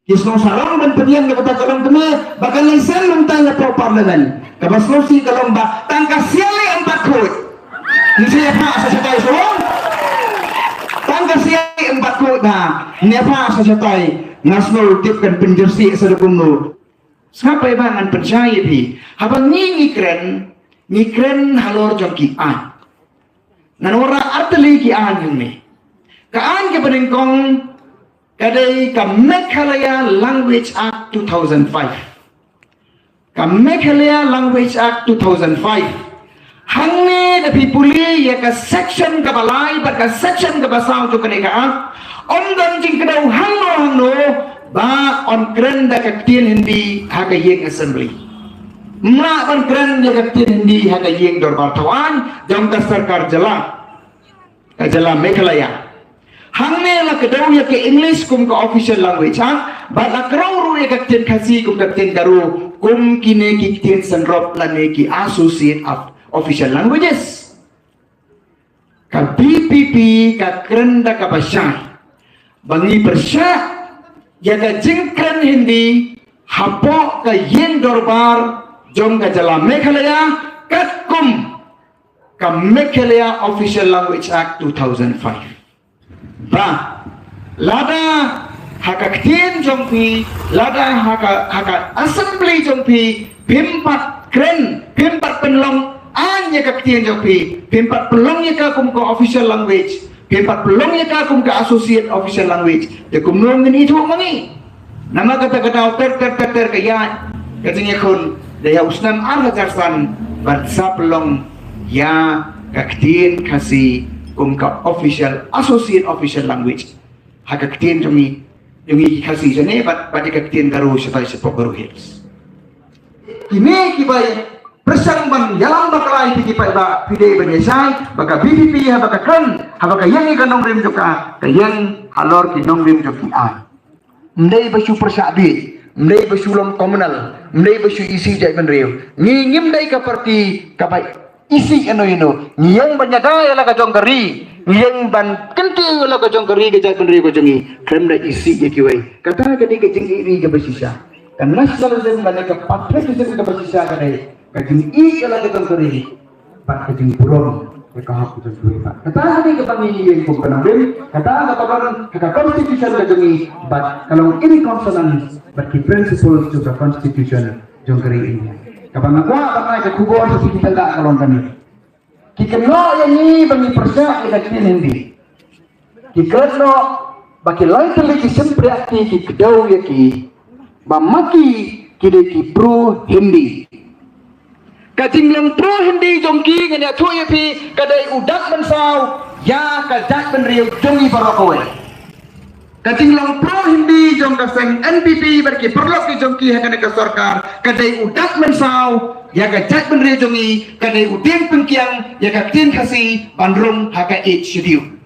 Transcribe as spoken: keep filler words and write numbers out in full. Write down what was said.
Ki sngewsarong ban pynïeng da kata ka longkmie ba ka license mynta ïa pop parliament. Kaba sngewsih ka long ba tang ka siali em pat khuid. Ngi sa ïa phah sa shatai shuh. Tang ka siali em pat khuid na. Ngi ïa phah sa shatai. Nga sngew tip kan pynjyrsieh sa da kumno. Sngap ïa ba ngan pynshai ïa phi. Haba ngi ngi kren, ngi kren halor jong ki aiñ. Ngan wanrah artylli ki aiñ hangne. Ka aiñ kaba nyngkong ka dei ka Meghalaya Language Act two thousand five. Ka Meghalaya Language Act two thousand five. Hangne da phi pule ïa ka section kaba lai bad ka section kaba saw jong kane ka act. Ym don jingkdew hangno hangno ba yn kren da ka ktien Hindi ha ka ïing assembly. Ym lah ban kren ïa ka ktien Hindi ha ka ïing dorbar thawaiñ jong ka sorkar jylla. Ka jylla Meghalaya. Hangne la kdew ïa ka English kum ka official language ha, bad la kdew ruh ïa ka ktien Khasi kum ka ktien Garo kum kine ki ktien synrop lane ki associate of official languages. Ka B P P ka kren da kaba shai ba ngi pyrshah ïa ka jingkren Hindi hapoh ka ïing dorbar jong ka jylla Meghalaya katkum ka Meghalaya Official Language Act two thousand five. Ba lada ha ka ktien jong phi, lada ha ka, ha ka assembly jong phi, phim pat kren, phim pat pynlong aiñ ïa ka ktien jong phi, phim pat pynlong ïa ka kum ka official language, phim pat pynlong ïa ka kum ka associate official language, te kumno ngin ithuh ma ngi? Namar kata ka daw ter ter ter ter ka ïaid ka jingïakhun da ïa u snem ar hajar san ban sa pynlong ïa ka ktien Khasi kum ka official, associate official language ha ka ktien jong ngi, jong ngi ki Khasi jane bad, bad ïa ka ktien Garo shatai shapoh Garo Hills. Kine kiba pyrshang ban ïalam bakla ïa phi ki paidbah, phi dei ban ïa shai ba ka B P P haba ka kren, haba ka ïeng ïa ka nongrim jong ka, ka ïeng halor ki nongrim jong ki aiñ. Ym dei ba shu pyrshah bieit, ym dei ba shu long communal, ym dei ba shu isih jaitbynriew. Ngi ngim dei ka party kaba isih ïano ïano. Ngi ïeng ban ïada ïa la ka jong ka ri, ngi ïeng ban kyntiew ïa la ka jong ka ri, ka jaitbynriew ka jong ngi. Khlem da isih ïa kiwei. Kata ka dei ka jingïeit ri kaba shisha. Ka nationalism lane ka patriotism kaba shisha ka dei ka jingïeit ïa la ka jong ka ri bad ka jingburom ïa ka hok ka jong kiwei pat. Kata ka dei kaba ngi ïeng kum ka nongrim, kata kaba don ha ka constitution ka jong ngi bad ka long in consonance bad ki principles jong ka constitution jong ka ri India. Kaba nga kwah ban ai ka khubor sha phi ki paidbah ka long kane. Ki kynnoh ïa ngi ba ngi pyrshah ïa ka ktien Hindi. Ki kynnoh ba ki lai tylli ki shympriahti ki kdew ïa ki ba ma ki ki dei ki pro Hindi. Ka jinglong pro Hindi jong ki ngan ïathuh ïa phi ka dei u dak mynsaw ïa ka jaitbynriew jong ngi baroh kawei. Ka jinglong pro Hindi jong ka seng N P P bad ki paralok ki jong ki ha kane ka sorkar ka dei u dak mynsaw ïa ka jaitbynriew jong ngi, ka dei u dieng pynkiang ïa ka ktien Khasi ban rung ha ka Eighth Schedule.